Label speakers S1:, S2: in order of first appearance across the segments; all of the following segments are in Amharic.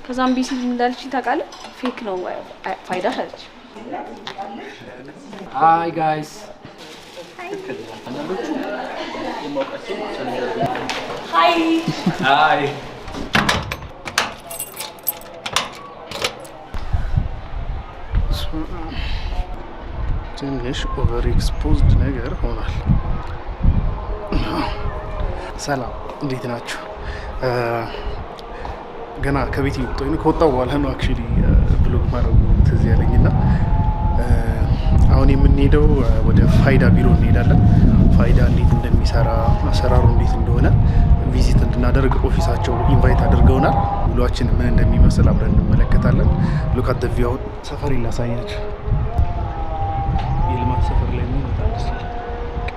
S1: ከዛም ቢሲ እንዳለችኝ ታውቃለህ? Fake ነው ፋይዳ አለች።
S2: Hi guys.
S1: Hi.
S2: Hi.
S3: ትንሽ over exposed ነገር ሆኗል። ሰላም፣ እንዴት ናችሁ? ገና ከቤት እየወጣሁ ነው። ከወጣሁ በኋላ ነው actually vlog ማድረጉ ትዝ ያለኝ እና አሁን የምንሄደው ወደ ፋይዳ ቢሮ እንሄዳለን። ፋይዳ እንዴት እንደሚሰራ፣ አሰራሩ እንዴት እንደሆነ visit እንድናደርግ office ኣቸው invite አድርገውናል። ውሏችን ምን እንደሚመስል አብረን እንመለከታለን። Look at view። ሰፈር ላሳያችሁ። የልማት ሰፈር ላይ መሆን በጣም ደስ ይላል።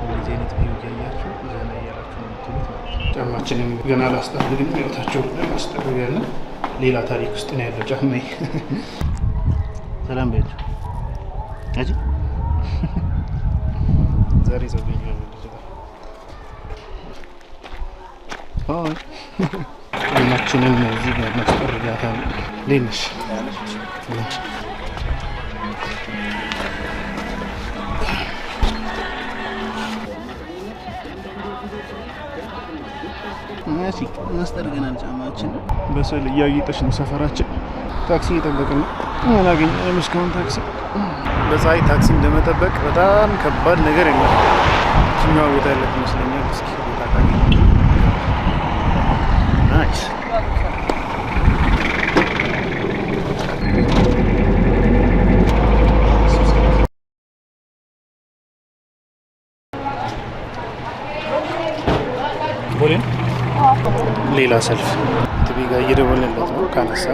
S3: እንደዚህ አይነት view እያያችሁ ዘና እያላችሁ ነው የምትሉት ማለት ነው። ጫማችንን ገና ላስጠርግን ህይወታቸው ላስጠርጋለን። ሌላ ታሪክ ውስጥ ነው ያለው ጫማዬ። ሰላም በያቸው። አጂ ዛሬ ዘገኝ ልጅቷ። Hi፣ ጫማችንን እዚህ ጋር እናስጠርጋታለን። እንዴት ነሽ? እሺ፣ እናስጠርገናል ጫማችን። በስዕል እያጌጠች ነው ሰፈራችን። ታክሲ እየጠበቅን ነው። አላገኘንም እስካሁን ታክሲ። በፀሐይ ታክሲ እንደመጠበቅ በጣም ከባድ ነገር የለም። የትኛዋ ቦታ ያለት ይመስለኛል። እስኪ ቦታ ካገኘ nice። ቦሌ ሌላ ሰልፍ። ትቢ ጋር እየደወልንለት ነው፣ ካነሳ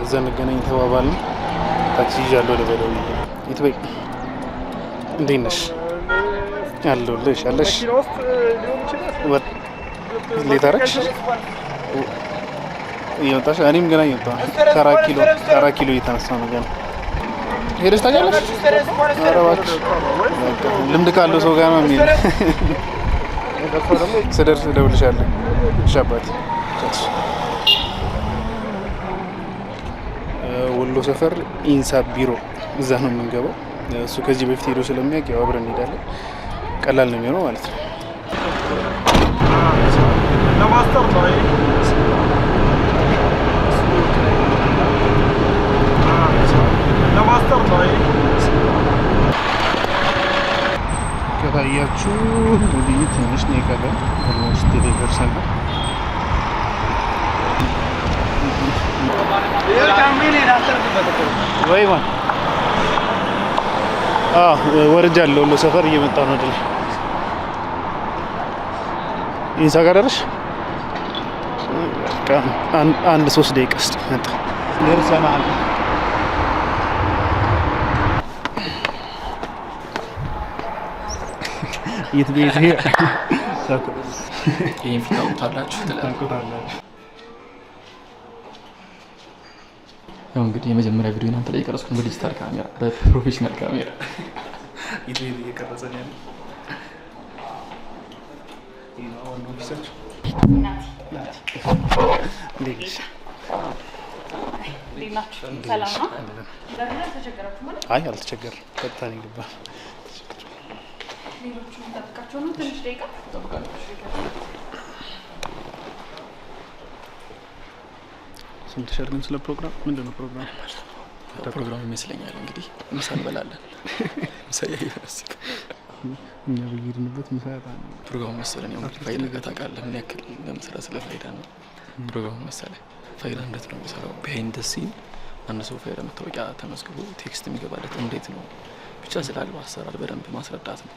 S3: እዛ እንገናኝ ተባባልን። ታክሲ ይዣለሁ ልበለው። ይትበይ፣ እንዴት ነሽ? አለሁልሽ። አለሽ እንዴት አደረግሽ? እየመጣሽ? እኔም ገና እየመጣሁ ነው። ከአራት ኪሎ፣ ከ4 ኪሎ እየተነሳሁ ነው ገና። ሄደሽ ታውቂያለሽ? ኧረ እባክሽ፣ በቃ ልምድ ካለው ሰው ጋር ነው የሚሄድ። ስደርስ እደውልልሻለሁ። እሺ አባቴ። ወሎ ሰፈር ኢንሳ ቢሮ እዛ ነው የምንገባው። እሱ ከዚህ በፊት ሄዶ ስለሚያውቅ ያው አብረን እንሄዳለን። ቀላል ነው የሚሆነው ማለት ነው።
S4: ለማስተር ነው። ለማስተር ነው።
S3: ከታያችሁ እንግዲህ ትንሽ ነው የቀረን። Almost ደርሰናል። ወይ ማን ወርጃለሁ። ወሎ ሰፈር እየመጣሁ ነው። አይደል? ኢንሳ ጋር ደረስሽ? በቃ አንድ 3 ደቂቃ ውስጥ መጣ። ደርሰናል። የት ቤት ይሄ?
S2: ይህን ፊት ታውቁታላችሁ ትላለህ።
S3: ታውቁታላችሁ።
S2: ያው እንግዲህ የመጀመሪያ ቪዲዮ እናንተ ላይ የቀረጽኩት በዲጂታል ካሜራ፣ በ professional ካሜራ።
S3: የት ቤት እየቀረጸ ነው ያለው? ይሄ ነው ዋናው office ኣቸው። እንዴት ነሽ?
S1: እንዴት ናችሁ? ሰላም ነው? ተቸገራችሁ ማለት?
S3: አይ፣ አልተቸገርም። ቀጥታ ነው የገባነው።
S1: ሌሎቹን እንጠብቃቸው ነው ትንሽ ደቂቃ።
S3: ሰምተሻል ግን ስለ ፕሮግራም? ምንድን ነው ፕሮግራም?
S2: ፕሮግራም ይመስለኛል እንግዲህ ምሳ እንበላለን። ምሳ እያየን
S3: እኛ በየሄድንበት ምሳ በጣም
S2: ፕሮግራሙ መሰለኝ። ያው እንግዲህ ፋይዳ ጋር ታውቃለህ ምን ያክል እንደምሰራ ስለ ፋይዳ ነው ፕሮግራሙ መሰለኝ። ፋይዳ እንዴት ነው የሚሰራው? Behind the scene አንድ ሰው ፋይዳ መታወቂያ ተመዝግቦ text የሚገባለት እንዴት ነው፣ ብቻ ስላለው አሰራር በደንብ ማስረዳት ነው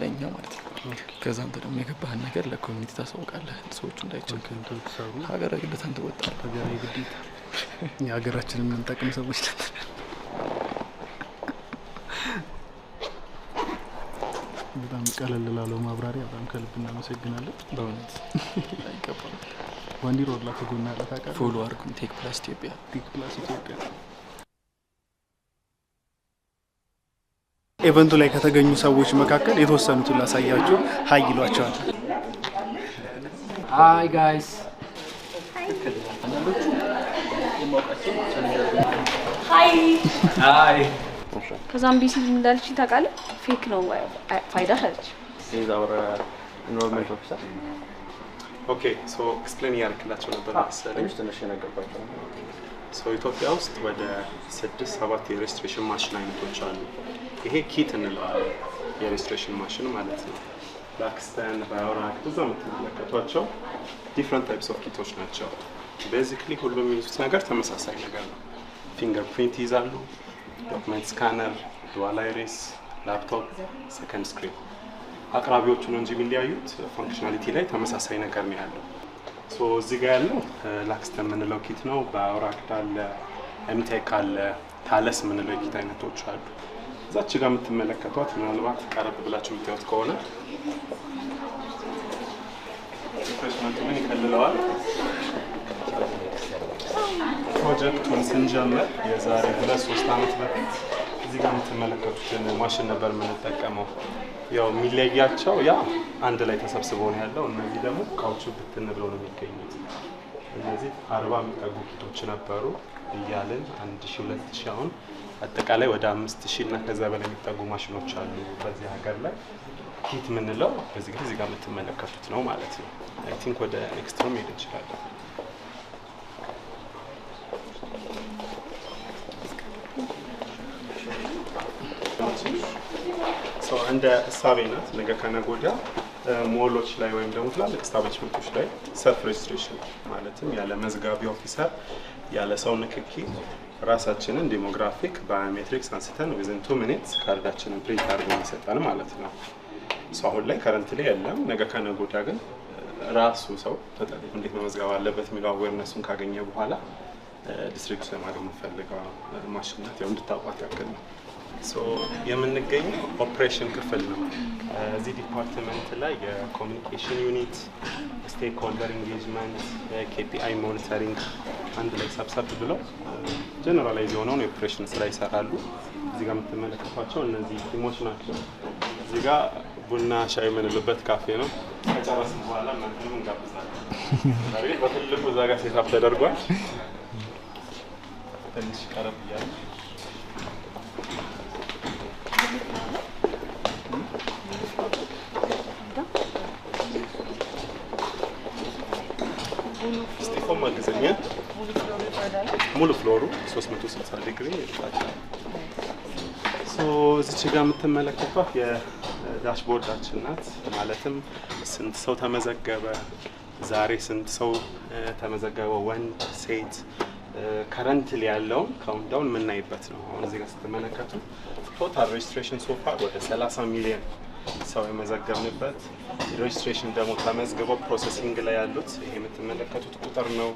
S2: ለእኛ ማለት ነው። ከዛ አንተ ደግሞ የገባህን ነገር ለ community ታሳውቃለህ፣ ሰዎቹ እንዳይቸገሩ። ሀገራዊ ግዴታን ትወጣለህ።
S3: ሀገራዊ ግዴታ፣ የሀገራችንን የምንጠቅም ሰዎች ነን። በጣም ቀለል ላለው ማብራሪያ በጣም ከልብ እናመሰግናለን።
S2: በእውነት አይገባም።
S3: ባንዲራ ወላ ከጎና አለ፣ ታውቃለህ?
S2: Follow አድርጉን። Tech Plus ኢትዮጵያ።
S3: Tech Plus ኢትዮጵያ። Event ኡ ላይ ከተገኙ ሰዎች መካከል የተወሰኑትን ላሳያችሁ። Hi ይሏቸዋል።
S2: Hi guys. አንዳንዶቹ የማውቃቸው።
S1: Hi.
S2: Hi.
S1: ከዛም ቢሲ እንዳለችኝ ታውቃለህ? Fake ነው ፋይዳ አለች።
S4: He's our enrollment officer.
S5: Okay, so explain እያደረክላቸው ነበር መሰለኝ።
S4: ትንሽ ትንሽ የነገርኳቸው ነው።
S5: So ኢትዮጵያ ውስጥ ወደ ስድስት ሰባት የ registration machine አይነቶች አሉ። ይሄ kit እንለዋለን፣ የ registration machine ማለት ነው። ላክስተን፣ ባዮራክ ብዙ የምትመለከቷቸው different types of kit ኦች ናቸው። Basically ሁሉም የሚይዙት ነገር ተመሳሳይ ነገር ነው። Fingerprint ይይዛሉ፣ document scanner፣ dual iris፣ laptop፣ second screen። አቅራቢዎቹ ነው እንጂ የሚለያዩት functionality ላይ ተመሳሳይ ነገር ነው ያለው። So እዚህ ጋር ያለው ላክስተን የምንለው kit ነው። ባዮራክድ አለ፣ ኤምቴክ አለ፣ ታለስ የምንለው የ kit አይነቶች አሉ። እዛች ጋር የምትመለከቷት ምናልባት ቀረብ ብላችሁ የምታዩት ከሆነ refreshment ኡ ግን ይከልለዋል። ፕሮጀክቱን ስንጀምር የዛሬ 2-3 ዓመት በፊት እዚህ ጋር የምትመለከቱትን ማሽን ነበር የምንጠቀመው። ያው የሚለያቸው ያ አንድ ላይ ተሰብስቦ ነው ያለው። እነዚህ ደግሞ እቃዎቹ ብትን ብለው ነው የሚገኙት። እነዚህ 40 የሚጠጉ kit ኦች ነበሩ እያልን 1000፣ 2000፣ አሁን አጠቃላይ ወደ 5000 እና ከዛ በላይ የሚጠጉ ማሽኖች አሉ በዚህ ሀገር ላይ። Kit የምንለው በዚህ ጊዜ እዚህ ጋር የምትመለከቱት ነው ማለት ነው። I think ወደ next room መሄድ እንችላለን። So እንደ እሳቤ ናት። ነገ ከነገ ወዲያ ሞሎች ላይ ወይም ደግሞ ትላልቅ establishment ኦች ላይ self registration ማለትም ያለ መዝጋቢ officer፣ ያለ ሰው ንክኪ ራሳችንን demographic biometrics አንስተን within 2 minutes ካርዳችንን print አድርጎ የሚሰጠን ማለት ነው። So አሁን ላይ currently የለም። ነገ ከነገ ወዲያ ግን ራሱ ሰው ተጠቅሞ እንዴት መመዝገብ አለበት የሚለው awareness ኡን ካገኘ በኋላ distribute ለማድረግ የምንፈልገው ማሽን ናት። ያው እንድታውቋት ያክል ነው። So የምንገኘው ኦፕሬሽን ክፍል ነው። እዚህ department ላይ የ communication unit፣ stakeholder engagement፣ KPI monitoring አንድ ላይ ሰብሰብ ብለው generalize የሆነውን የኦፕሬሽን ስራ ይሰራሉ። እዚህ ጋር የምትመለከቷቸው እነዚህ team ኦች ናቸው። እዚህ ጋር ቡና ሻይ የምንልበት ካፌ ነው። ከጨረስን በኋላ እናንተንም እንጋብዛለን። በእርግጥ በትልቁ እዛ ጋር setup ተደርጓል። ትንሽ ቀረብ እያለ ስጢፎን ማገዘኛ ሙሉ floor ኡ 360 ዲግሪ ይታያል። So እዚች ጋር የምትመለከቷት የ dashboard ኣችን ናት። ማለትም ስንት ሰው ተመዘገበ፣ ዛሬ ስንት ሰው ተመዘገበ፣ ወንድ፣ ሴት፣ currently ያለውን countdown የምናይበት ነው። አሁን እዚህ ጋር ስትመለከቱ total registration so far ወደ 30 ሚሊዮን ሰው የመዘገብንበት፣ registration ደግሞ ተመዝግበው processing ላይ ያሉት ይሄ የምትመለከቱት ቁጥር ነው።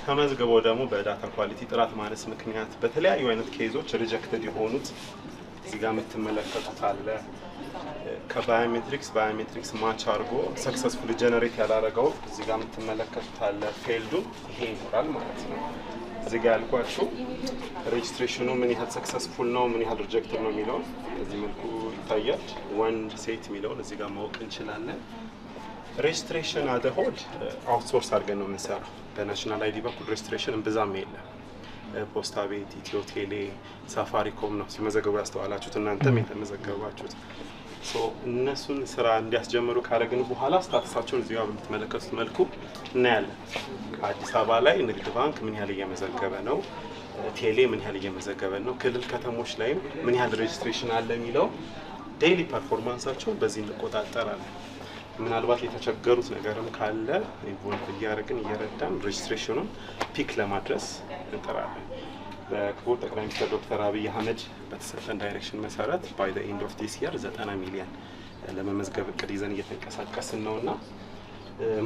S5: ተመዝግበው ደግሞ በ data quality ጥራት ማነስ ምክንያት በተለያዩ አይነት case ኦች rejected የሆኑት እዚህ ጋር የምትመለከቱት አለ። ከ biometrics match አድርጎ successfully generate ያላረገው እዚህ ጋር የምትመለከቱት አለ። Failed ኡ ይሄ ይኖራል ማለት ነው። እዚህ ጋር ያልኳችሁ registration ኑ ምን ያህል successful ነው፣ ምን ያህል rejected ነው የሚለውን በዚህ መልኩ ይታያል። ወንድ ሴት የሚለውን እዚህ ጋር ማወቅ እንችላለን። Registration as a whole outsource አድርገን ነው የምንሰራው። በ national ID በኩል registration እምብዛም የለም። ፖስታ ቤት፣ ኢትዮ ቴሌ፣ ሳፋሪኮም ነው ሲመዘገቡ ያስተዋላችሁት እናንተም የተመዘገባችሁት። So እነሱን ስራ እንዲያስጀምሩ ካደረግን በኋላ status ኣቸውን እዚህ ጋር በምትመለከቱት መልኩ እናያለን። አዲስ አበባ ላይ ንግድ ባንክ ምን ያህል እየመዘገበ ነው፣ ቴሌ ምን ያህል እየመዘገበ ነው፣ ክልል ከተሞች ላይም ምን ያህል registration አለ የሚለው daily performance ኣቸውን በዚህ እንቆጣጠራለን። ምናልባት የተቸገሩት ነገርም ካለ involve እያደረግን እየረዳን registration ኑን peak ለማድረስ እንጥራለን። በክቡር ጠቅላይ ሚኒስትር ዶክተር አብይ አህመድ በተሰጠን direction መሰረት by the end of this year 90 ሚሊዮን ለመመዝገብ እቅድ ይዘን እየተንቀሳቀስን ነው እና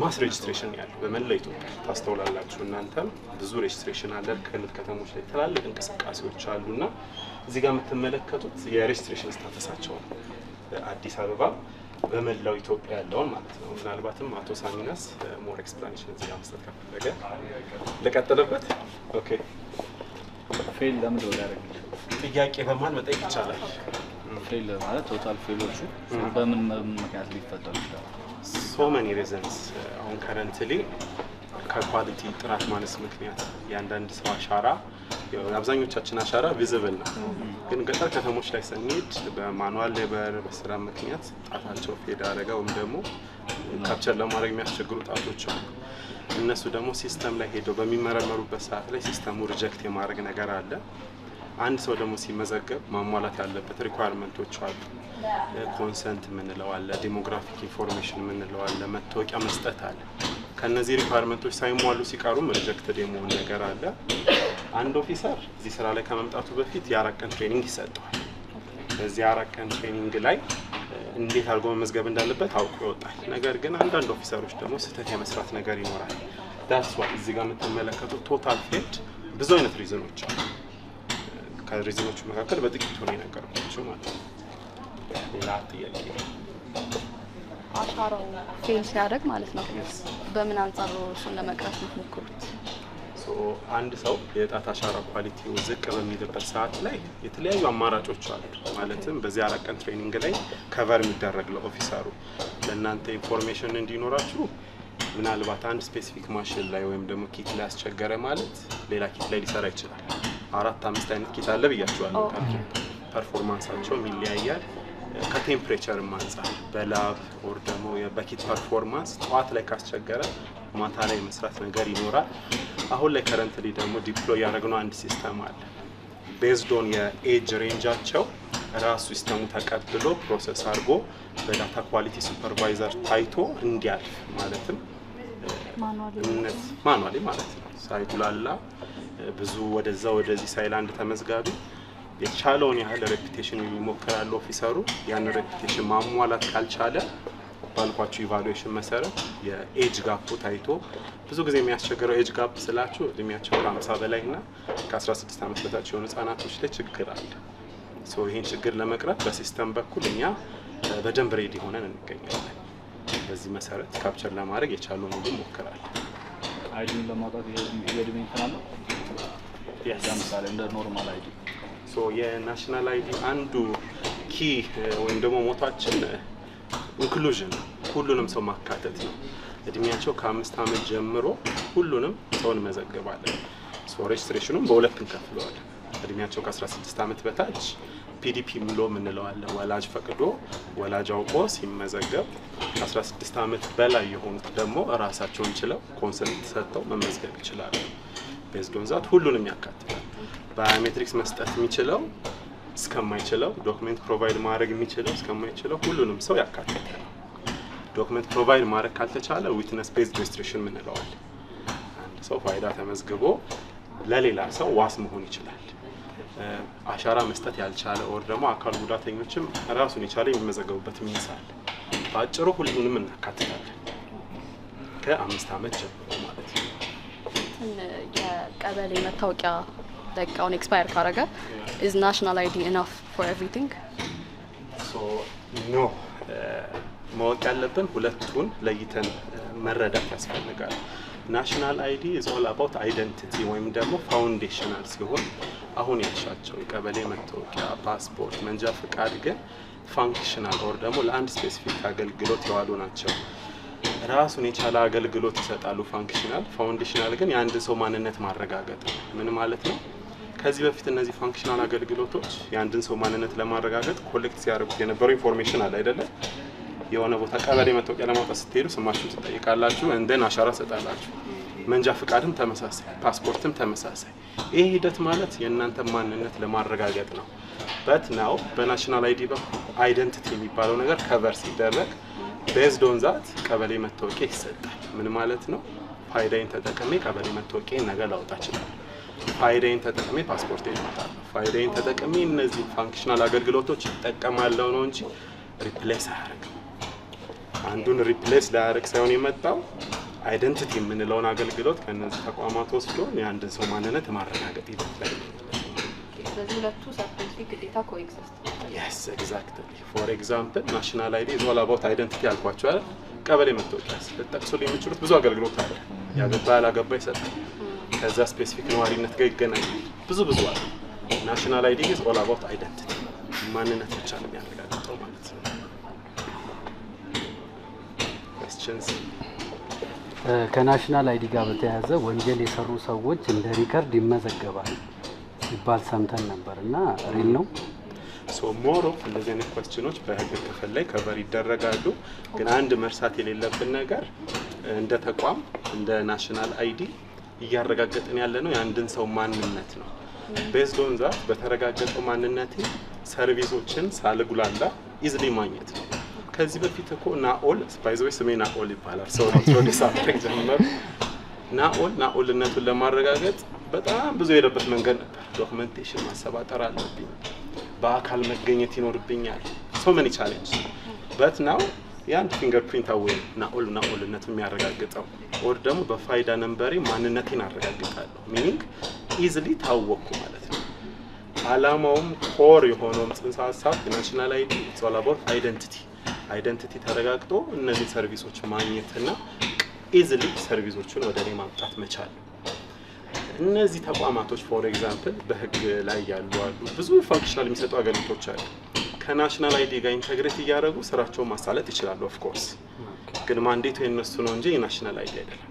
S5: mass registration ያለው በመላ ኢትዮጵያ ታስተውላላችሁ። እናንተም ብዙ registration አለ። ክልል ከተሞች ላይ ትላልቅ እንቅስቃሴዎች አሉ እና እዚህ ጋር የምትመለከቱት የ registration status ኣቸው ነው። አዲስ አበባ በመላው ኢትዮጵያ ያለውን ማለት ነው። ምናልባትም አቶ ሳሚናስ more explanation እዚህ ጋር መስጠት ከፈለገ ልቀጥልበት። Okay.
S6: Fail ለምን ነው ያደረግልህ?
S5: ጥያቄ በመሀል መጠየቅ ይቻላል።
S6: Fail ማለት total fail ኦቹ በምን ምክንያት ሊፈጠሩ ይችላል?
S5: So many reasons። አሁን currently ከ quality ጥራት ማነስ ምክንያት የአንዳንድ ሰው አሻራ፣ አብዛኞቻችን አሻራ visible ነው፣ ግን ገጠር ከተሞች ላይ ስንሄድ በ manual labor በስራ ምክንያት ጣታቸው fade አደረገ ወይም ደግሞ capture ለማድረግ የሚያስቸግሩ ጣቶች አሉ። እነሱ ደግሞ system ላይ ሄደው በሚመረመሩበት ሰዓት ላይ system ኡ reject የማድረግ ነገር አለ። አንድ ሰው ደግሞ ሲመዘገብ ማሟላት ያለበት requirement ኦች አሉ። Consent የምንለው አለ፣ demographic information የምንለው አለ፣ መታወቂያ መስጠት አለ። ከነዚህ requirement ኦች ሳይሟሉ ሲቀሩም rejected የመሆን ነገር አለ። አንድ officer እዚህ ስራ ላይ ከመምጣቱ በፊት የ4 ቀን training ይሰጠዋል። በዚህ 4 ቀን training ላይ እንዴት አድርጎ መመዝገብ እንዳለበት አውቆ ይወጣል። ነገር ግን አንዳንድ officer ኦች ደግሞ ስህተት የመስራት ነገር ይኖራል። That's why እዚህ ጋር የምትመለከቱት total failed ብዙ አይነት reason ኦች አሉ። ከ reason ኦቹ መካከል በጥቂቱ ነው የነገርኳችሁ ማለት ነው። ሌላ ጥያቄ?
S1: አሻራው fail ሲያደርግ ማለት ነው። በምን አንጻር ነው እሱን ለመቅረፍ የምትሞክሩት?
S5: So አንድ ሰው የጣት አሻራ quality ው ዝቅ በሚልበት ሰዓት ላይ የተለያዩ አማራጮች አሉ። ማለትም በዚህ 4 ቀን training ላይ cover የሚደረግ ለ officer ኡ ለእናንተ information እንዲኖራችሁ፣ ምናልባት አንድ specific machine ላይ ወይም ደግሞ kit ላይ አስቸገረ ማለት ሌላ kit ላይ ሊሰራ ይችላል። አራት አምስት አይነት kit አለ ብያችኋለሁ። Performance ኣቸውም ይለያያል። ከ temperature ም አንጻር በላብ or ደግሞ በ kit performance ጠዋት ላይ ካስቸገረ ማታ ላይ የመስራት ነገር ይኖራል። አሁን ላይ currently ደግሞ deploy ያደረግነው አንድ system አለ። Based on የ age range ኣቸው ራሱ system ኡ ተቀብሎ process አድርጎ በ data quality supervisor ታይቶ እንዲያልፍ፣ ማለትም እምነት manually ማለት ነው፣ ሳይጉላላ ብዙ ወደዛ ወደዚህ ሳይል አንድ ተመዝጋቢ የቻለውን ያህል repetition ይሞክራል officer ኡ። ያን repetition ማሟላት ካልቻለ ባልኳችሁ evaluation መሰረት የ age gap ኡ ታይቶ፣ ብዙ ጊዜ የሚያስቸግረው age gap ስላችሁ እድሜያቸው ከ50 በላይ እና ከ16 ዓመት በታች የሆኑ ህጻናቶች ላይ ችግር አለ። So ይህን ችግር ለመቅረፍ በ system በኩል እኛ በደንብ ready ሆነን እንገኛለን። በዚህ መሰረት capture ለማድረግ የቻለውን ሁሉ እንሞክራለን።
S6: ID ውን ለማውጣት የእድሜ እንትን አለው? ለምሳሌ እንደ normal ID።
S5: So የ national ID አንዱ key ወይም ደግሞ motto ኣችን inclusion ነው። ሁሉንም ሰው ማካተት ነው። እድሜያቸው ከ5 ዓመት ጀምሮ ሁሉንም ሰው እንመዘግባለን። So registration ኑን በሁለት እንከፍለዋለን። እድሜያቸው ከ16 ዓመት በታች PDP ብሎ የምንለው አለ። ወላጅ ፈቅዶ ወላጅ አውቆ ሲመዘገብ፣ ከ16 ዓመት በላይ የሆኑት ደግሞ ራሳቸውን ችለው consent ሰጥተው መመዝገብ ይችላሉ። Based on that ሁሉንም ያካትታል። Biometrics መስጠት የሚችለው እስከማይችለው፣ document provide ማድረግ የሚችለው እስከማይችለው ሁሉንም ሰው ያካትታል። Document provide ማድረግ ካልተቻለ witness based registration ምንለዋል። አንድ ሰው ፋይዳ ተመዝግቦ ለሌላ ሰው ዋስ መሆን ይችላል። አሻራ መስጠት ያልቻለ or ደግሞ አካል ጉዳተኞችም ራሱን የቻለ የሚመዘገቡበት means አለ። በአጭሩ ሁሉንም እናካትታለን ከ5 ዓመት ጀምሮ ማለት ነው።
S1: የቀበሌ መታወቂያ like አሁን expire ካረገ is national ID enough for everything?
S5: So no፣ ማወቅ ያለብን ሁለቱን ለይተን መረዳት ያስፈልጋል። National ID is all about identity ወይም ደግሞ foundational ሲሆን አሁን ያልሻቸው የቀበሌ መታወቂያ፣ ፓስፖርት፣ መንጃ ፍቃድ ግን functional or ደግሞ ለአንድ specific አገልግሎት የዋሉ ናቸው። ራሱን የቻለ አገልግሎት ይሰጣሉ። Functional፣ foundational ግን የአንድ ሰው ማንነት ማረጋገጥ ነው። ምን ማለት ነው? ከዚህ በፊት እነዚህ functional አገልግሎቶች የአንድን ሰው ማንነት ለማረጋገጥ collect ሲያደርጉት የነበረው information አለ አይደለ? የሆነ ቦታ ቀበሌ መታወቂያ ለማውጣት ስትሄዱ ስማችሁን ትጠይቃላችሁ፣ and then አሻራ ትሰጣላችሁ። መንጃ ፍቃድም ተመሳሳይ፣ ፓስፖርትም ተመሳሳይ። ይህ ሂደት ማለት የእናንተ ማንነት ለማረጋገጥ ነው። But now በ national ID በኩል identity የሚባለው ነገር cover ሲደረግ based on that ቀበሌ መታወቂያ ይሰጣል። ምን ማለት ነው? ፋይዳዬን ተጠቅሜ ቀበሌ መታወቂያ ነገ ላወጣ እችላለሁ። ፋይዳዬን ተጠቅሜ ፓስፖርት አወጣለሁ። ፋይዳዬን ተጠቅሜ እነዚህ functional አገልግሎቶች እጠቀማለሁ ነው እንጂ replace አያደርግም። አንዱን replace ላያደርግ ሳይሆን የመጣው identity የምንለውን አገልግሎት ከእነዚህ ተቋማት ወስዶ የአንድን ሰው ማንነት ማረጋገጥ ሂደት ላይ ነው።
S1: ስለዚህ ሁለቱ separately ግዴታ coexist
S5: Yes, exactly። For example, national ID is all about identity አልኳቸው አይደል? ቀበሌ መታወቂያ ልጠቅሱልኝ የሚችሉት ብዙ አገልግሎት አለ። ያገባ ያላገባ ይሰጣል። ከዛ specific ነዋሪነት ጋር ይገናኛል። ብዙ ብዙ አለ። National ID is all about identity፣ ማንነት ብቻ ነው የሚያረጋግጠው ማለት ነው። Questions?
S7: ከ national ID ጋር በተያያዘ ወንጀል የሰሩ ሰዎች እንደ record ይመዘገባል ሲባል ሰምተን ነበር እና real ነው?
S5: So more of እንደዚህ አይነት question ኦች በህግ ክፍል ላይ cover ይደረጋሉ። ግን አንድ መርሳት የሌለብን ነገር እንደ ተቋም እንደ national ID እያረጋገጥን ያለ ነው የአንድን ሰው ማንነት ነው። Based on that በተረጋገጠው ማንነቴ service ኦችን ሳልጉላላ easily ማግኘት ነው። ከዚህ በፊት እኮ ናኦል፣ by the way ስሜ ናኦል ይባላል። ሰው introduce አድርግ ጀመር። ናኦል ናኦልነቱን ለማረጋገጥ በጣም ብዙ የሄደበት መንገድ ነበር። Documentation ማሰባጠር አለብኝ፣ በአካል መገኘት ይኖርብኛል። So many challenge, but now የአንድ fingerprint away ናኦል ናኦልነቱን የሚያረጋግጠው or ደግሞ በፋይዳ number ኤ ማንነቴን አረጋግጣለሁ። Meaning easily ታወቅኩ ማለት ነው። አላማውም core የሆነውም ጽንሰ ሀሳብ national ID, it's all about identity። Identity ተረጋግጦ እነዚህ service ኦች ማግኘትና easily service ኦችን ወደ እኔ ማምጣት መቻል ነው። እነዚህ ተቋማቶች for example በህግ ላይ ያሉ አሉ፣ ብዙ functional የሚሰጡ አገልግሎቶች አሉ። ከ national ID ጋር integrate እያደረጉ ስራቸውን ማሳለጥ ይችላሉ። Of course ግን mandate ኡ የነሱ ነው እንጂ የ national ID አይደለም።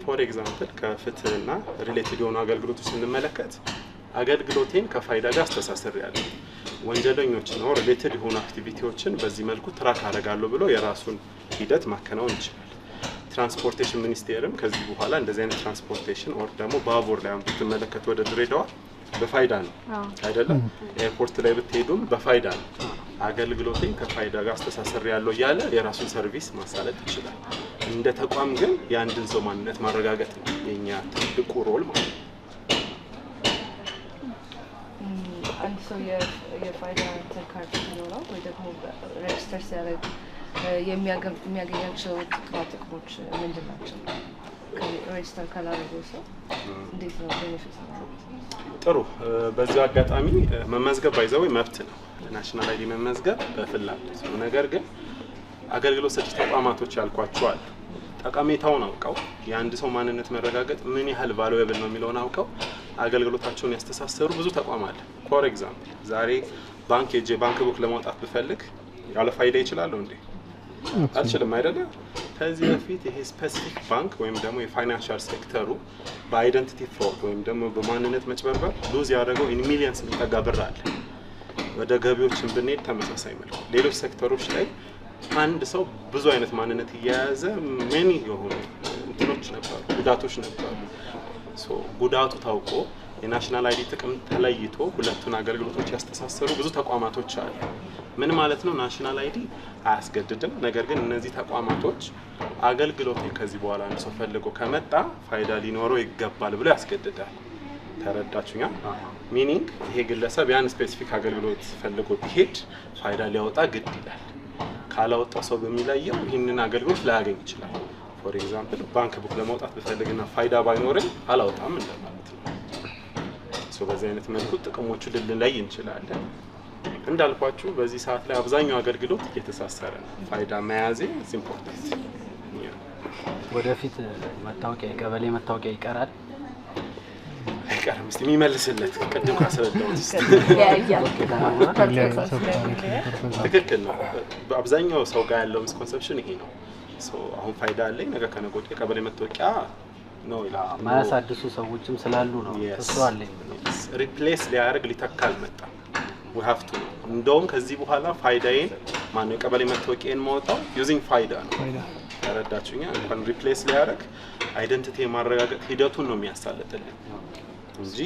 S5: For example ከፍትህና related የሆኑ አገልግሎቶች ስንመለከት አገልግሎቴን ከፋይዳ ጋር አስተሳስር ያለ ወንጀለኞች ነው related የሆኑ activity ዎችን በዚህ መልኩ track አደርጋለሁ ብሎ የራሱን ሂደት ማከናወን ይችላል። Transportation ሚኒስቴርም ከዚህ በኋላ እንደዚህ አይነት transportation or ደግሞ ባቡር ላይ አሁን ብትመለከቱ ወደ ድሬዳዋ በፋይዳ ነው አይደለም? Airport ላይ ብትሄዱም በፋይዳ ነው። አገልግሎቴን ከፋይዳ ጋር አስተሳሰር ያለው እያለ የራሱን service ማሳለጥ ይችላል። እንደ ተቋም ግን የአንድን ሰው ማንነት ማረጋገጥ ነው የኛ ትልቁ role ማለት ነው።
S8: አንድ ሰው የፋይዳ እንትን ካርድ ሲኖረው ወይ ደግሞ register ሲያደርግ የሚያገኛቸው ጥቅማ ጥቅሞች ምንድን ናቸው? Register ካላደረገው ሰው እንዴት ነው benefit ነው?
S5: ጥሩ። በዚሁ አጋጣሚ መመዝገብ by the way መብት ነው። National ID መመዝገብ በፍላጎት ነው። ነገር ግን አገልግሎት ሰጪ ተቋማቶች ያልኳቸው አሉ። ጠቀሜታውን አውቀው የአንድ ሰው ማንነት መረጋገጥ ምን ያህል valuable ነው የሚለውን አውቀው አገልግሎታቸውን ያስተሳሰሩ ብዙ ተቋም አለ። For example ዛሬ ባንክ ሄጄ bank book ለማውጣት ብፈልግ ያለ ፋይዳ ይችላለሁ እንዴ? አልችልም አይደለ? ከዚህ በፊት ይሄ specific ባንክ ወይም ደግሞ የ financial sector ኡ በ identity fraud ወይም ደግሞ በማንነት መጭበርበር lose ያደረገው in millions የሚጠጋ ብር አለ። ወደ ገቢዎችን ብንሄድ ተመሳሳይ መልኩ ሌሎች ሴክተሮች ላይ አንድ ሰው ብዙ አይነት ማንነት እየያዘ many የሆኑ እንትኖች ነበሩ፣ ጉዳቶች ነበሩ። So ጉዳቱ ታውቆ የ national ID ጥቅም ተለይቶ ሁለቱን አገልግሎቶች ያስተሳሰሩ ብዙ ተቋማቶች አሉ። ምን ማለት ነው? National ID አያስገድድም። ነገር ግን እነዚህ ተቋማቶች አገልግሎት ከዚህ በኋላ አንድ ሰው ፈልጎ ከመጣ ፋይዳ ሊኖረው ይገባል ብሎ ያስገድዳል። ተረዳችሁኛ? Meaning ይሄ ግለሰብ ያን specific አገልግሎት ፈልጎ ቢሄድ ፋይዳ ሊያወጣ ግድ ይላል። ካላወጣው ሰው በሚለየው ይህንን አገልግሎት ላያገኝ ይችላል። For example bank book ለማውጣት ብፈልግና ፋይዳ ባይኖረኝ አላወጣም እንደማለት ነው። So በዚህ አይነት መልኩ ጥቅሞቹ ልንለይ እንችላለን። እንዳልኳችሁ በዚህ ሰዓት ላይ አብዛኛው አገልግሎት እየተሳሰረ ነው። ፋይዳ መያዜ important።
S7: ወደፊት መታወቂያ፣ የቀበሌ መታወቂያ ይቀራል?
S5: አይቀርም። እስቲ የሚመልስለት ቅድም ካስረዳሁት ውስጥ። ትክክል ነው። በአብዛኛው ሰው ጋር ያለው misconception ይሄ ነው። So አሁን ፋይዳ አለኝ፣ ነገ ከነገ ወዲያ የቀበሌ መታወቂያ ነው ይላል።
S7: ማያሳድሱ ሰዎችም ስላሉ ነው እሱ አለኝ ብሎ።
S5: Replace ሊያደርግ ሊተካ አልመጣም። We have to እንደውም ከዚህ በኋላ ፋይዳዬን ማነው የቀበሌ መታወቂያን ማወጣው using ፋይዳ ነው። ተረዳችሁኛ? እንኳን replace ሊያደርግ identity የማረጋገጥ ሂደቱን ነው የሚያሳልጥልን እንጂ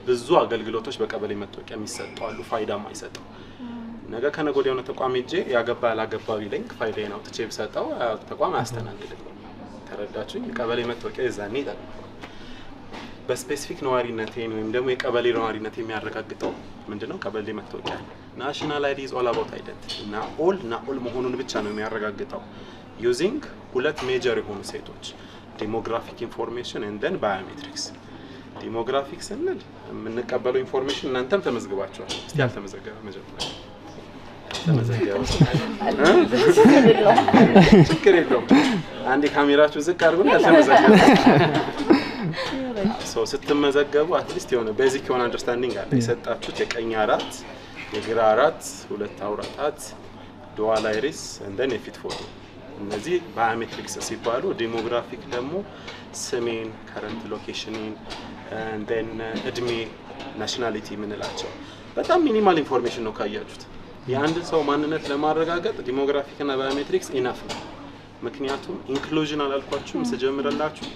S5: ብዙ አገልግሎቶች በቀበሌ መታወቂያ የሚሰጡ አሉ፣ ፋይዳ ማይሰጠው። ነገ ከነገ ወዲያ የሆነ ተቋም ሄጄ ያገባ ያላገባ ቢለኝ ፋይዳዬን አውጥቼ ብሰጠው ተቋም አያስተናግድም። ተረዳችሁኝ? የቀበሌ መታወቂያ የዛኔ ይጠቅማል። በ specific ነዋሪነቴን ወይም ደግሞ የቀበሌ ነዋሪነት የሚያረጋግጠው ምንድነው? ቀበሌ መታወቂያ። National ID is all about identity። ናኦል ናኦል መሆኑን ብቻ ነው የሚያረጋግጠው using ሁለት major የሆኑ set ኦች፣ demographic information and then biometrics። Demographic ስንል የምንቀበለው information እናንተም ተመዝግባችኋል። እስቲ ያልተመዘገበ፣ መጀመሪያ ተመዘገበ ችግር የለውም። አንዴ ካሜራችሁን ዝቅ አድርጉና ያልተመዘገበ ሰው ስትመዘገቡ at least የሆነ basic የሆነ understanding አለ። የሰጣችሁት የቀኝ አራት፣ የግራ አራት፣ ሁለት አውራ ጣት፣ dual iris and then የፊት ፎቶ። እነዚህ biometrics ሲባሉ፣ demographic ደግሞ ስሜን፣ current location ኔን፣ then እድሜ፣ nationality የምንላቸው በጣም minimal information ነው ካያችሁት። የአንድን ሰው ማንነት ለማረጋገጥ demographic እና biometrics enough ነው። ምክንያቱም inclusion አላልኳችሁም ስጀምርላችሁ፣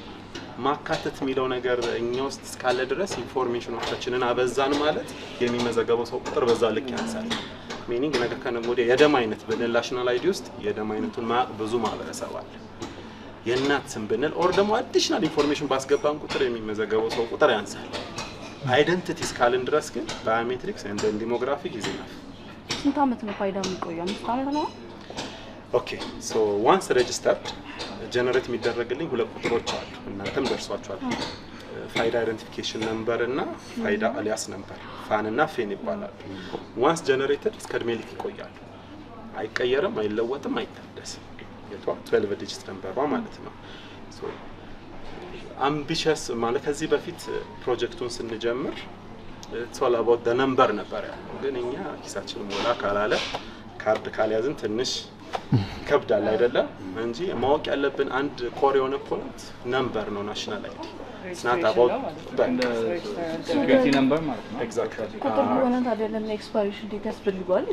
S5: ማካተት የሚለው ነገር እኛ ውስጥ እስካለ ድረስ information ኖቻችንን አበዛን ማለት የሚመዘገበው ሰው ቁጥር በዛ ልክ ያንሳል። Meaning ነገ ከነገ ወዲያ የደም አይነት ብንል national ID ውስጥ የደም አይነቱን ማያውቅ ብዙ ማህበረሰብ አለ። የእናት ስም ብንል or ደግሞ additional information ባስገባን ቁጥር የሚመዘገበው ሰው ቁጥር ያንሳል። Identity እስካልን ድረስ ግን biometrics and demographic is enough።
S1: ስንት አመት ነው ፋይዳ የሚቆየው? 5 አመት ነው።
S5: Okay, so once registered generate የሚደረግልኝ ሁለት ቁጥሮች አሉ። እናንተም ደርሷቸዋል። ፋይዳ identification number እና ፋይዳ alias number፣ FAN እና FIN ይባላሉ። Once generated እስከ እድሜ ልክ ይቆያሉ። አይቀየርም፣ አይለወጥም፣ አይታደስም። የቷ 12 digit number ሯ ማለት ነው። Ambitious ማለት ከዚህ በፊት ፕሮጀክቱን ስንጀምር it's all about the number ነበር ያለው። ግን እኛ ኪሳችን ሞላ ካላለ ካርድ ካልያዝን ትንሽ ይከብዳል አይደለም እንጂ ማወቅ ያለብን አንድ core የሆነ point number ነው national ID, it's not about
S6: Security number ማለት ነው።
S5: Exactly.
S1: ቁጥር ከሆነ ታዲያ ለምን expiration date ያስፈልገዋል?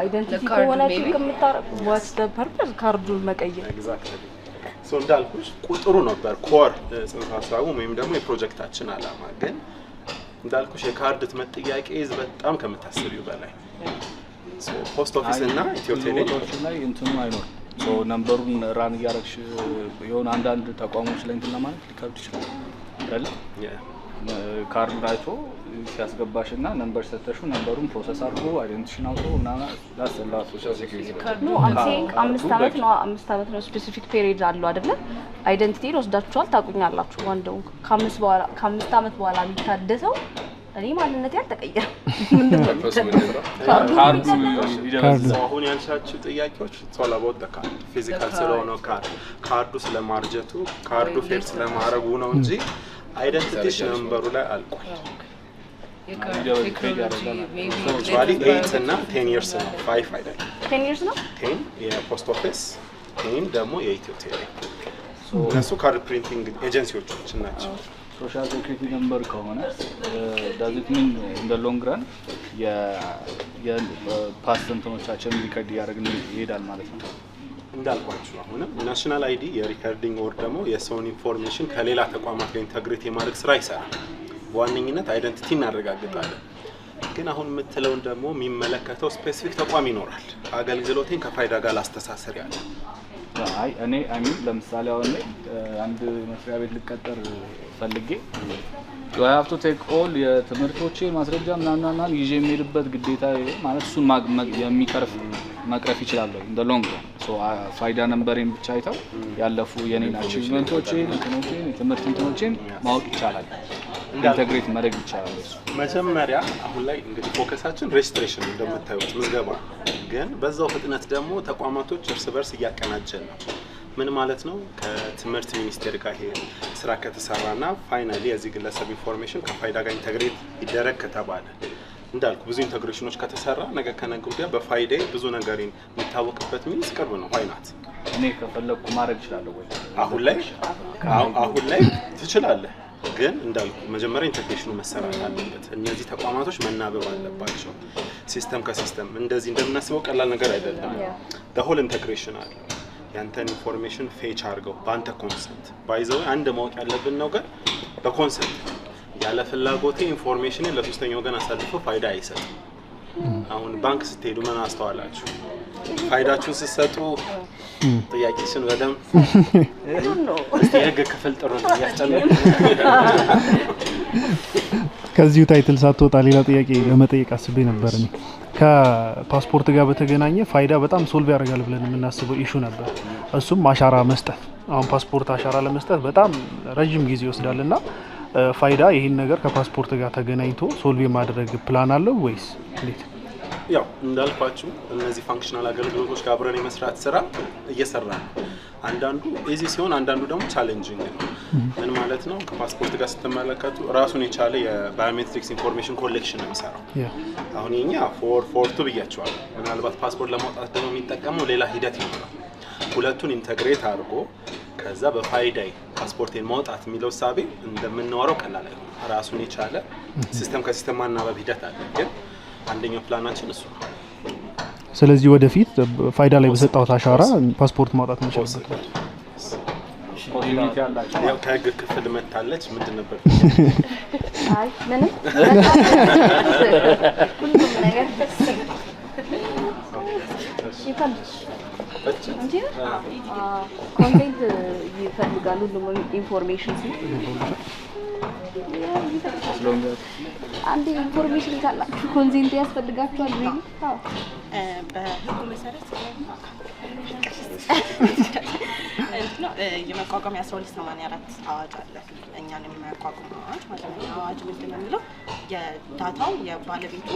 S1: Identity
S8: ለካርዱ
S1: ከሆነ
S8: maybe?
S1: Check የምታረግ what's the purpose ካርዱን መቀየር?
S5: Exactly. So እንዳልኩሽ ቁጥሩ ነበር core ጽንሰ ሀሳቡ ወይም ደግሞ የፕሮጀክታችን አላማ። ግን እንዳልኩሽ የካርድ ህትመት ጥያቄ is በጣም ከምታስቢው በላይ post office እና ኢትዮ
S6: ብዙ
S5: ቴሌ
S6: ቦታዎች ላይ እንትኑ አይኖርም። So number ሩን run እያደረግሽ የሆነ አንዳንድ ተቋሞች ላይ እንትን ለማለት ሊከብድ ይችላል አይደለ? ካርዱን አይቶ ሲያስገባሽ እና number ሰተሽው number ሩን process አድርጎ identity ሽን አውጥቶ ምናምን ላስላት
S1: No, I'm saying 5 አመት ነው፣ 5 አመት ነው። Specific period አለው አይደለ? Identity ን ወስዳችኋል፣ ታቁኛላችሁ። ዋንደው ከአምስት በኋላ ከ5 አመት በኋላ የሚታደሰው እኔ ማንነቴ አልተቀየረም። ምንድን ነው የሚታደሰው? ካርዱ
S6: ካርዱ
S1: የሚታደሰው?
S6: ይደበዝዛል።
S5: አሁን ያልሻቸው ጥያቄዎች all about card physical ስለሆነው ካርዱ ስለማርጀቱ፣ ካርዱ fade ስለማረጉ ነው እንጂ identity ሽ number ሩ ላይ አልቋል።
S8: የካርድ ቴክኖሎጂ maybe
S5: Actually 8 እና 10 years ነው፣ 5 አይደለም።
S1: 10 years ነው።
S5: 10 የ post office፣ 10 ደግሞ የኢትዮ ቴሌ። እነሱ card printing ኤጀንሲዎቻችን ናቸው።
S6: Social security number ከሆነ does it mean in the long run የ past እንትኖቻችንን record እያደረግን ይሄዳል ማለት ነው።
S5: እንዳልኳችሁ አሁንም national ID የ recording or ደግሞ የሰውን information ከሌላ ተቋማት ጋር integrate የማድረግ ስራ ይሰራል። በዋነኝነት identity እናረጋግጣለን። ግን አሁን የምትለውን ደግሞ የሚመለከተው specific ተቋም ይኖራል። አገልግሎቴን ከፋይዳ ጋር ላስተሳስር ያለ።
S6: አይ እኔ I mean ለምሳሌ አሁን ላይ አንድ መስሪያ ቤት ልቀጠር ፈልጌ do I have to take all የትምህርቶቼ ማስረጃ ምናምን ምናምን ይዤ የሚሄድበት ግዴታ ማለት እሱን የሚቀርፍ መቅረፍ ይችላል ወይ in the long run? ፋይዳ number ኤን ብቻ አይተው ያለፉ የኔን achievement ኦቼን፣ እንትኖቼን፣ የትምህርት እንትኖቼን ማወቅ ይቻላል፣ integrate ማድረግ ይቻላል እሱ?
S5: መጀመሪያ አሁን ላይ እንግዲህ focus ኣችን registration እንደምታዩት ምዝገባ ነው። ግን በዛው ፍጥነት ደግሞ ተቋማቶች እርስ በርስ እያቀናጀን ነው። ምን ማለት ነው? ከትምህርት ሚኒስቴር ጋር ይሄ ስራ ከተሰራና finally የዚህ ግለሰብ information ከፋይዳ ጋር integrate ይደረግ ከተባለ፣ እንዳልኩ ብዙ integration ኖች ከተሰራ ነገ ከነገ ወዲያ በፋይዳ ብዙ ነገር የሚታወቅበት means ቅርብ ነው። Why not?
S6: እኔ ከፈለግኩ ማድረግ እችላለሁ ወይ?
S5: አሁን ላይ ትችላለህ፣ ግን እንዳልኩ መጀመሪያ integration ኑ መሰራት አለበት። እነዚህ ተቋማቶች መናበብ አለባቸው። System ከ system እንደዚህ እንደምናስበው ቀላል ነገር አይደለም። Whole integration አለው። ያንተን information fetch አድርገው በአንተ consent፣ by the way አንድ ማወቅ ያለብን ነገር በ consent፣ ያለ ፍላጎቴ information ን ለሶስተኛ ወገን አሳልፎ ፋይዳ አይሰጥም። አሁን ባንክ ስትሄዱ ምን አስተዋላችሁ? ፋይዳችሁን ስትሰጡ ጥያቄሽን በደንብ እስቲ የህግ ክፍል ጥሩ ነው እያስጨነቁ።
S3: ከዚሁ title ሳትወጣ ሌላ ጥያቄ ለመጠየቅ አስቤ ነበር። እኔ ከፓስፖርት ጋር በተገናኘ ፋይዳ በጣም solve ያደርጋል ብለን የምናስበው issue ነበር። እሱም አሻራ መስጠት። አሁን ፓስፖርት አሻራ ለመስጠት በጣም ረዥም ጊዜ ይወስዳል እና ፋይዳ ይህን ነገር ከፓስፖርት ጋር ተገናኝቶ solve የማድረግ ፕላን አለው ወይስ እንዴት?
S5: ያው እንዳልኳችሁ እነዚህ functional አገልግሎቶች ጋር አብረን የመስራት ስራ እየሰራ ነው። አንዳንዱ easy ሲሆን፣ አንዳንዱ ደግሞ challenging ነው። ምን ማለት ነው? ከፓስፖርት ጋር ስትመለከቱ ራሱን የቻለ የ biometrics information collection ነው የሚሰራው። አሁን የኛ 442 ብያቸዋለሁ። ምናልባት ፓስፖርት ለማውጣት ደግሞ የሚጠቀመው ሌላ ሂደት ይኖራል። ሁለቱን integrate አድርጎ ከዛ በፋይዳ ፓስፖርቴን ማውጣት የሚለው እሳቤ እንደምናወራው ቀላል አይሆንም። ራሱን የቻለ system ከ system ማናበብ ሂደት አለ። ግን አንደኛው ፕላናችን እሱ ነው።
S3: ስለዚህ ወደፊት ፋይዳ ላይ በሰጣሁት አሻራ ፓስፖርት ማውጣት የምችልበት
S6: Unit ያላቸው
S5: ያው ከህግ ክፍል መታለች። ምንድን ነበር?
S1: አይ፣ ምንም፣ ሁሉም ነገር ደስ ይፈልግ እንጂ consent ይፈልጋል ሁሉም information ሲል አንድ information ካላችሁ consent ያስፈልጋችኋል። Really? አዎ።
S9: በህጉ መሰረት እንትን ነው፣ የመቋቋሚያ 1284 አዋጅ አለ። እኛን የሚያቋቁም አዋጅ ማለት ነው። አዋጅ ምንድን ነው የሚለው? የ data ው የባለቤቱ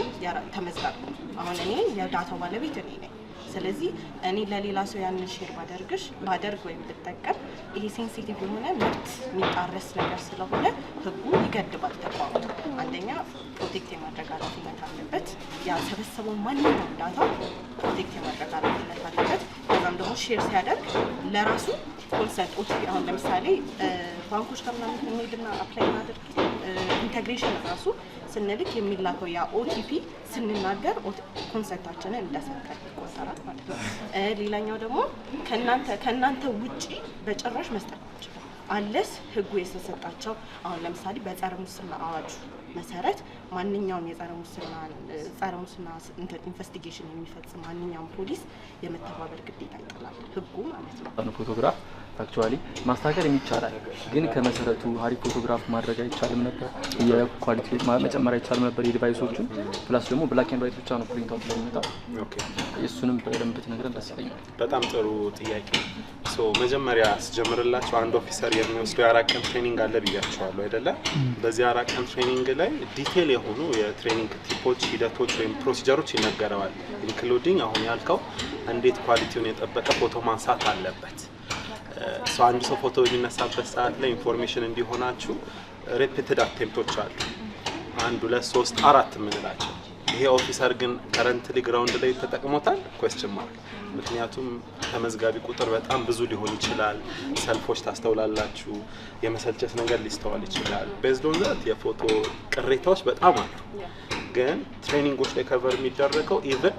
S9: ተመዝጋቢ ነው። አሁን እኔ የ data ው ባለቤት እኔ ነኝ። ስለዚህ እኔ ለሌላ ሰው ያንን share ባደርግ ወይም ብጠቀም ይሄ sensitive የሆነ መብት የሚጣረስ ነገር ስለሆነ ህጉ ይገድባል ተቋሙ። አንደኛ protect የማድረግ ኃላፊነት አለበት። ያሰበሰበው ማንኛውም data protect የማድረግ ኃላፊነት አለበት። ከዛም ደግሞ share ሲያደርግ ለራሱ consent OTP፣ አሁን ለምሳሌ ባንኮች ጋር ምናምን እንሄድና apply እናደርግ፣ integration ራሱ ስንልክ የሚላከው ያ OTP ስንናገር consent ኣችንን እንደሰጠን ይቆጠራል ማለት ነው። ሌላኛው ደግሞ ከእናንተ ውጪ በጭራሽ መስጠት አንችልም። Unless ህጉ የተሰጣቸው፣ አሁን ለምሳሌ በጸረ ሙስና አዋጁ መሰረት ማንኛውም የጸረ ሙስና ጸረ ሙስና investigation የሚፈጽም ማንኛውም ፖሊስ የመተባበር ግዴታ ይጥላል ህጉ ማለት ነው።
S2: ፎቶግራፍ actually ማስተካከል ይቻላል፣ ግን ከመሰረቱ አሪፍ ፎቶግራፍ ማድረግ አይቻልም ነበር? የ quality መጨመር አይቻልም ነበር የ device ኦቹን? Plus ደግሞ black and white ብቻ ነው print out ላይ የሚመጣው። እሱንም በደንብ ብትነግረን ደስ ይለኛል።
S5: በጣም ጥሩ ጥያቄ። So መጀመሪያ ስጀምርላቸው አንድ officer የሚወስደው የ4 ቀን training አለ ብያቸዋለሁ አይደለ? በዚህ 4 ቀን training ላይ detail የሆኑ የ training tip ኦች፣ ሂደቶች ወይም procedure ኦች ይነገረዋል። Including አሁን ያልከው እንዴት quality ውን የጠበቀ ፎቶ ማንሳት አለበት። So አንድ ሰው ፎቶ በሚነሳበት ሰዓት ላይ information እንዲሆናችሁ repeated attempt ኦች አሉ። አንድ፣ ሁለት፣ ሶስት፣ አራት የምንላቸው። ይሄ officer ግን currently ground ላይ ተጠቅሞታል? Question mark። ምክንያቱም ተመዝጋቢ ቁጥር በጣም ብዙ ሊሆን ይችላል። ሰልፎች ታስተውላላችሁ። የመሰልቸት ነገር ሊስተዋል ይችላል። Based on that የፎቶ ቅሬታዎች በጣም አሉ። ግን training ኦች ላይ cover የሚደረገው even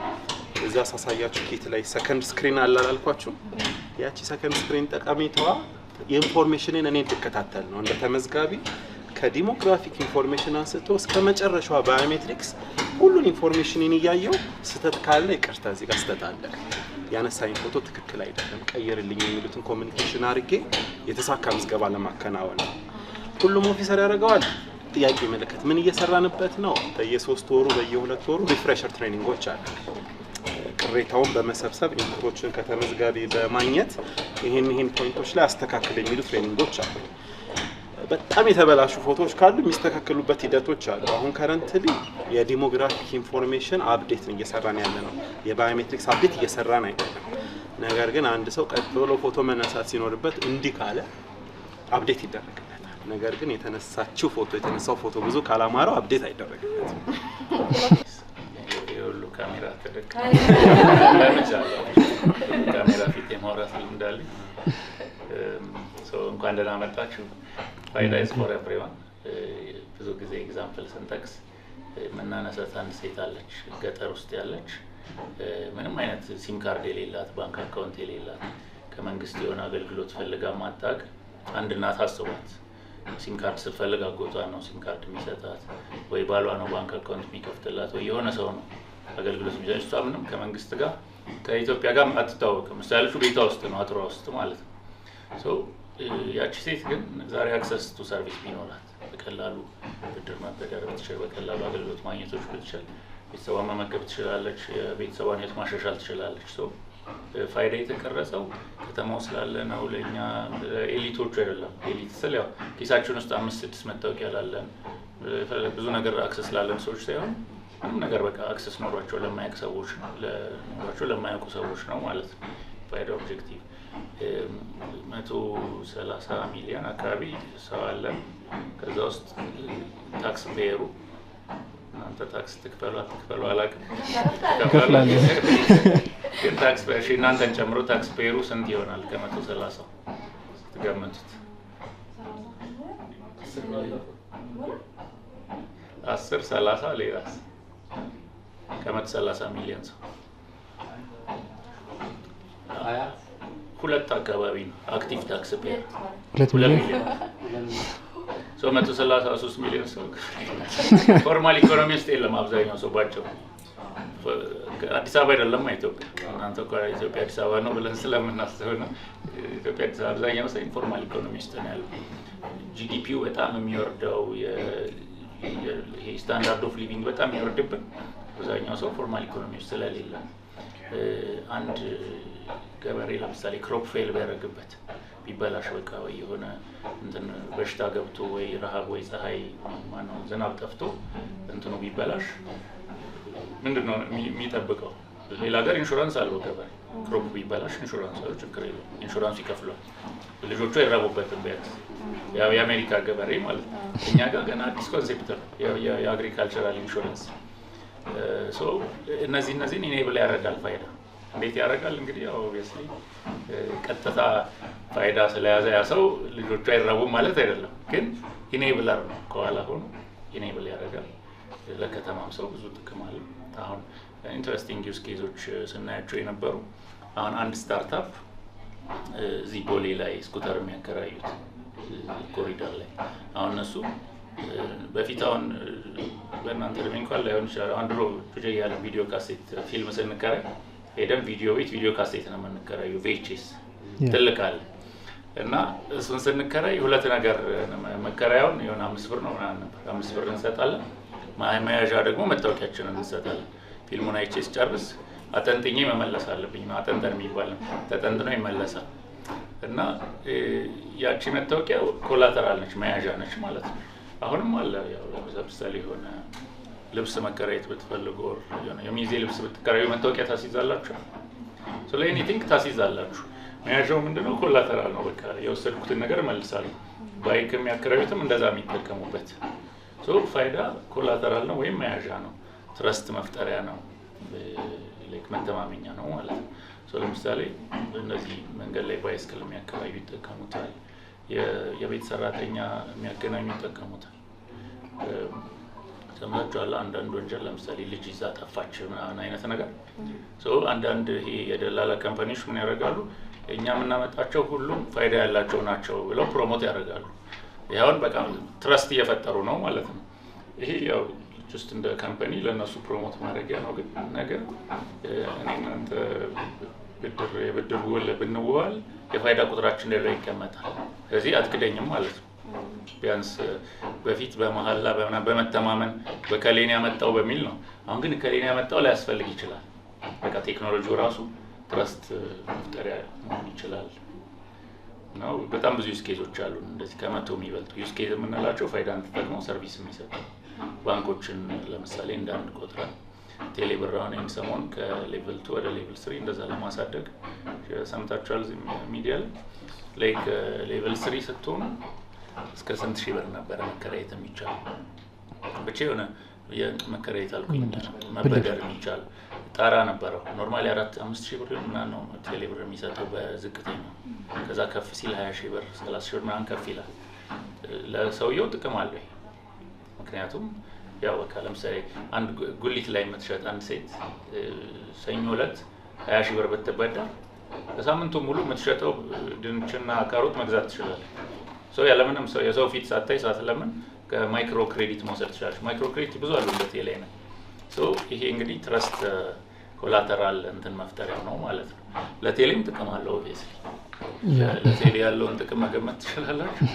S5: እዛ ሳሳያችሁ kit ላይ second screen አለ አላልኳችሁም? ያቺ second screen ጠቀሜታዋ የ information ን እኔ እንድከታተል ነው። እንደ ተመዝጋቢ ከ demographic information አንስቶ እስከ መጨረሻዋ biometrics ሁሉን information ን እያየው ስህተት ካለ ይቅርታ፣ እዚህ ጋር ስህተት አለ፣ ያነሳኝ ፎቶ ትክክል አይደለም፣ ቀይርልኝ የሚሉትን communication አድርጌ የተሳካ ምዝገባ ለማከናወን ነው። ሁሉም officer ያደርገዋል? ጥያቄ ምልክት። ምን እየሰራንበት ነው? በየ3 ወሩ፣ በየ2 ወሩ refresher training ኦች አሉ። ቅሬታውን በመሰብሰብ input ኦችን ከተመዝጋቢ በማግኘት ይሄን ይሄን point ኦች ላይ አስተካክል የሚሉ training ኦች አሉ። በጣም የተበላሹ ፎቶዎች ካሉ የሚስተካከሉበት ሂደቶች አሉ። አሁን currently የ demographic information update ነው እየሰራን ያለ ነው። የ biometrics update እየሰራን አይደለም። ነገር ግን አንድ ሰው ቀጥ ብሎ ፎቶ መነሳት ሲኖርበት እንዲህ ካለ update ይደረግለታል። ነገር ግን የተነሳችው ፎቶ፣ የተነሳው ፎቶ ብዙ ካላማረው update አይደረግለትም።
S10: የሁሉ ካሜራ ተደቅ ለምጃለሁ። ካሜራ ፊት የማውራት ልምድ አለኝ። እንኳን ደህና መጣችሁ። ፋይዳ is for everyone። ብዙ ጊዜ example ስንጠቅስ የምናነሳት አንድ ሴት አለች፣ ገጠር ውስጥ ያለች፣ ምንም አይነት SIM card የሌላት፣ bank account የሌላት፣ ከመንግስት የሆነ አገልግሎት ፈልጋ ማታቅ አንድ እናት አስቧት። SIM card ስትፈልግ አጎቷ ነው SIM card የሚሰጣት፣ ወይ ባሏ ነው bank account የሚከፍትላት፣ ወይ የሆነ ሰው ነው አገልግሎት የሚሰጥ። እሷ ምንም ከመንግስት ጋር ከኢትዮጵያ ጋር አትታወቅም። እሷ ያለችው ቤቷ ውስጥ ነው፣ አጥሯ ውስጥ ማለት ነው። ያቺ ሴት ግን ዛሬ access to service ቢኖራት፣ በቀላሉ ብድር መበደር ብትችል፣ በቀላሉ አገልግሎት ማግኘቶች ብትችል፣ ቤተሰቧን መመገብ ትችላለች፣ የቤተሰቧን ህይወት ማሻሻል ትችላለች። So ፋይዳ የተቀረጸው ከተማው ስላለ ነው፣ ለእኛ elite ኦቹ አይደለም። Elite ስል ያው ኪሳችን ውስጥ አምስት ስድስት መታወቂያ ላለን፣ ብዙ ነገር access ላለን ሰዎች ሳይሆን ምንም ነገር በቃ access ኖሯቸው ለማያውቅ ሰዎች ኖሯቸው ለማያውቁ ሰዎች ነው ማለት ነው። ፋይዳ objective 130 ሚሊዮን አካባቢ ሰው አለ። ከዛ ውስጥ tax payer ኡ እናንተ tax ትክፈሉ አትክፈሉ አላውቅም።
S3: እንከፍላለን።
S10: ግን tax፣ እሺ፣ እናንተን ጨምሮ tax payer ኡ ስንት ይሆናል? ከ130ው ስትገምቱት 10፣ 30፣ ሌላስ? ከ130 ሚሊዮን ሰው 2 አካባቢ ነው active tax payer።
S3: 2 ሚሊዮን።
S10: ሰው 133 ሚሊዮን ሰው formal economy ውስጥ የለም። አብዛኛው ሰው ባቸው አዲስ አበባ አይደለም ኢትዮጵያ። እናንተ እኮ ኢትዮጵያ አዲስ አበባ ነው ብለን ስለምናስብ ነው። ኢትዮጵያ አዲስ አበባ፣ አብዛኛው ሰው informal economy ውስጥ ነው ያለው። GDP ው በጣም የሚወርደው፣ ይሄ standard of living በጣም የሚወርድብን አብዛኛው ሰው formal economy ውስጥ ስለሌለ። አንድ ገበሬ ለምሳሌ crop fail ቢያደርግበት፣ ቢበላሽ፣ በቃ ወይ የሆነ እንትን በሽታ ገብቶ ወይ ረሃብ ወይ ፀሐይ ማነው ዝናብ ጠፍቶ እንትኑ ቢበላሽ ምንድን ነው የሚጠብቀው? ሌላ ሀገር ኢንሹራንስ አለው ገበሬ። Crop ቢበላሽ ኢንሹራንስ አለው፣ ችግር የለውም። ኢንሹራንሱ ይከፍሏል። ልጆቹ አይራቡበትም ቢያንስ፣ ያው የአሜሪካ ገበሬ ማለት ነው። እኛ ጋር ገና አዲስ concept ነው የ agricultural insurance። So እነዚህን enable ያደርጋል ፋይዳ። እንዴት ያደርጋል? እንግዲህ ያው obviously ቀጥታ ፋይዳ ስለያዘ ያ ሰው ልጆቹ አይራቡም ማለት አይደለም፣ ግን enabler ነው። ከኋላ ሆኖ enable ያደርጋል። ለከተማም ሰው ብዙ ጥቅም አለው። አሁን interesting use case ኦች ስናያቸው የነበሩ፣ አሁን አንድ startup እዚህ ቦሌ ላይ scooter የሚያከራዩት ኮሪደር ላይ፣ አሁን እነሱ በፊት፣ አሁን በእናንተ እድሜ እንኳን ላይሆን ይችላል። አሁን ድሮ ልጅ እያለን ቪዲዮ ካሴት ፊልም ስንከራይ ሄደን ቪዲዮ ቤት ቪዲዮ ካሴት ነው የምንከራዩ። VHS ትልቅ አለ እና እሱን ስንከራይ ሁለት ነገር፣ መከራያውን የሆነ 5 ብር ነው ምናምን ነበር። 5 ብር እንሰጣለን። መያዣ ደግሞ መታወቂያችንን እንሰጣለን። ፊልሙን አይቼ ስጨርስ አጠንጥኜ መመለስ አለብኝ። አጠንጠን የሚባል ነው። ተጠንጥኖ ይመለሳል። እና ያቺ መታወቂያ collateral ነች፣ መያዣ ነች ማለት ነው። አሁንም አለ። ያው ለምሳሌ የሆነ ልብስ መከራየት ብትፈልጉ፣ የሆነ የሚዜ ልብስ ብትከራዩ መታወቂያ ታስይዛላችሁ። ስለ anything ታስይዛላችሁ። መያዣው ምንድነው? Collateral ነው። በቃ የወሰድኩትን ነገር እመልሳለሁ። Bike የሚያከራዩትም እንደዛ የሚጠቀሙበት። So ፋይዳ collateral ነው ወይም መያዣ ነው። Trust መፍጠሪያ ነው፣ like መተማመኛ ነው ማለት ነው። So ለምሳሌ እነዚህ መንገድ ላይ bicycle የሚያከራዩ ይጠቀሙታል። የቤት ሰራተኛ የሚያገናኙ ይጠቀሙታል። ሰምታችኋል። አንዳንድ ወንጀል ለምሳሌ ልጅ ይዛ ጠፋች ምናምን አይነት ነገር። So አንዳንድ ይሄ የደላላ company ዎች ምን ያደርጋሉ? እኛ የምናመጣቸው ሁሉም ፋይዳ ያላቸው ናቸው ብለው promote ያደርጋሉ። ይኸውን በቃ trust እየፈጠሩ ነው ማለት ነው። ይሄ ያው just እንደ company ለእነሱ promote ማድረጊያ ነው። ግን ነገ እኔ እናንተ ብድር የብድር ውል ብንዋዋል የፋይዳ ቁጥራችን ላይ ይቀመጣል። ስለዚህ አትክደኝም ማለት ነው። ቢያንስ በፊት በመሀላ በምናምን በመተማመን በከሌን ያመጣው በሚል ነው። አሁን ግን ከሌን ያመጣው ላያስፈልግ ይችላል። በቃ ቴክኖሎጂው ራሱ trust መፍጠሪያ መሆን ይችላል ነው። በጣም ብዙ use case ኦች አሉ። እንደዚህ ከ100 የሚበልጡ use case የምንላቸው ፋይዳን ተጠቅመው service የሚሰጡ ባንኮችን ለምሳሌ እንደ አንድ ቆጥረን፣ ቴሌብር አሁን ይህን ሰሞን ከ level 2 ወደ level 3 እንደዛ ለማሳደግ ሰምታችኋል ሚዲያ ላይ። Like level 3 ስትሆኑ እስከ ስንት ሺህ ብር ነበረ መከራየት የሚቻለው? ብቻ የሆነ መከራየት አልኩኝ፣ መበደር የሚቻል ጣራ ነበረው። Normally 4-5 ሺህ ብር ምናምን ነው ቴሌብር የሚሰጠው በዝቅተኛው። ከዛ ከፍ ሲል 20 ሺህ ብር፣ 30 ሺህ ብር ምናምን ከፍ ይላል። ለሰውየው ጥቅም አለው ይሄ። ምክንያቱም ያው በቃ ለምሳሌ አንድ ጉሊት ላይ የምትሸጥ አንድ ሴት ሰኞ ዕለት 20 ሺህ ብር ብትበደር በሳምንቱ ሙሉ የምትሸጠው ድንችና ካሮት መግዛት ትችላለች። ሰው ያለምንም ሰው የሰው ፊት ሳታይ ሳትለምን ከ micro credit መውሰድ ትችላለች። Micro credit ብዙ አሉ እንደ ቴሌ አይነት። So ይሄ እንግዲህ trust collateral እንትን መፍጠሪያው ነው ማለት ነው። ለቴሌም ጥቅም አለው obviously። ለቴሌ ያለውን ጥቅም መገመት ትችላላችሁ።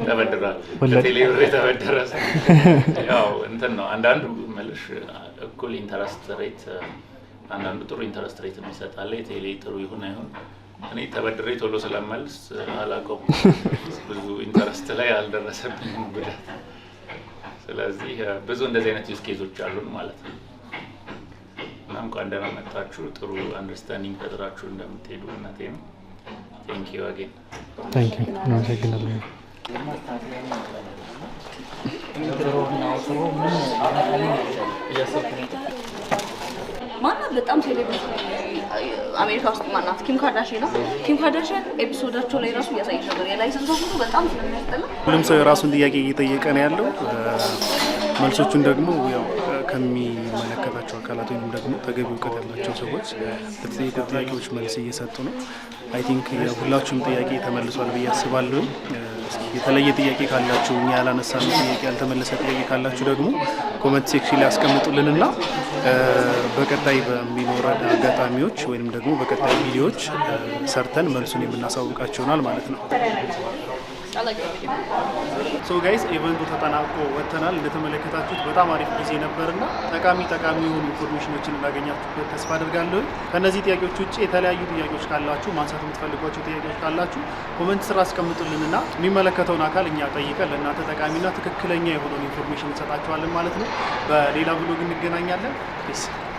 S10: ተበድራል። ለቴሌ ብር የተበደረ ሰው ያው እንትን ነው። አንዳንዱ መልሽ እኩል interest rate፣ አንዳንዱ ጥሩ interest rate የሚሰጥ አለ። የቴሌ ጥሩ ይሁን አይሁን እኔ ተበድሬ ቶሎ ስለመልስ አላውቀውም። ብዙ interest ላይ አልደረሰብኝም ጉዳት። ስለዚህ ብዙ እንደዚህ አይነት use case ኦች አሉን ማለት ነው። እና እንኳን ደህና መጣችሁ። ጥሩ understanding ፈጥራችሁ እንደምትሄዱ እምነቴ ነው። Thank you again.
S3: Thank you፣ እናመሰግናለን።
S7: Intro እና outro ምን ሊመጣልኝ አልቻለም።
S2: እያሰብኩ ነው።
S1: ማናት በጣም celebrity አሜሪካ ውስጥ ማናት? ኪም ካርዳሽን ነው። ኪም ካርዳሽን episode ኣቸው ላይ ራሱ እያሳየች ነበር። የ license ፎቶ በጣም ስለሚያስጠላ።
S3: ሁሉም ሰው የራሱን ጥያቄ እየጠየቀ ነው ያለው። መልሶቹን ደግሞ ያው ከሚመለከታቸው አካላት ወይም ደግሞ ተገቢ እውቀት ያላቸው ሰዎች ለተጠየቁ ጥያቄዎች መልስ እየሰጡ ነው። I think የሁላችሁም ጥያቄ ተመልሷል ብዬ አስባለሁ። እስኪ የተለየ ጥያቄ ካላችሁ፣ እኛ ያላነሳነው ጥያቄ፣ ያልተመለሰ ጥያቄ ካላችሁ ደግሞ comment section ላይ ያስቀምጡልንና በቀጣይ በሚኖረን አጋጣሚዎች ወይም ደግሞ በቀጣይ ቪዲዮዎች ሰርተን መልሱን የምናሳውቃችሁ ይሆናል ማለት ነው። So guys፣ event ኡ ተጠናቆ ወጥተናል። እንደተመለከታችሁት በጣም አሪፍ ጊዜ ነበርና ጠቃሚ ጠቃሚ የሆኑ information ኦችን እንዳገኛችሁበት ተስፋ አድርጋለሁ። ከነዚህ ጥያቄዎች ውጭ የተለያዩ ጥያቄዎች ካላችሁ፣ ማንሳት የምትፈልጓቸው ጥያቄዎች ካላችሁ comment ስር አስቀምጡልንና የሚመለከተውን አካል እኛ ጠይቀን ለእናንተ ጠቃሚና ትክክለኛ የሆነውን information እንሰጣችኋለን ማለት ነው። በሌላ vlog እንገናኛለን። Peace.